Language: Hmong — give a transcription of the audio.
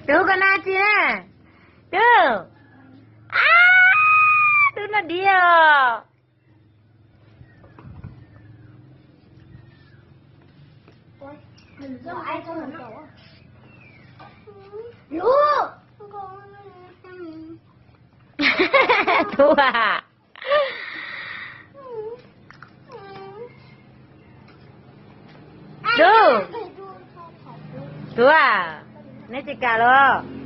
Tub, koj noj tsi na? Tub. Ab, tub noj diav os. Tub a. Tub, tub a, neb tsis kam los?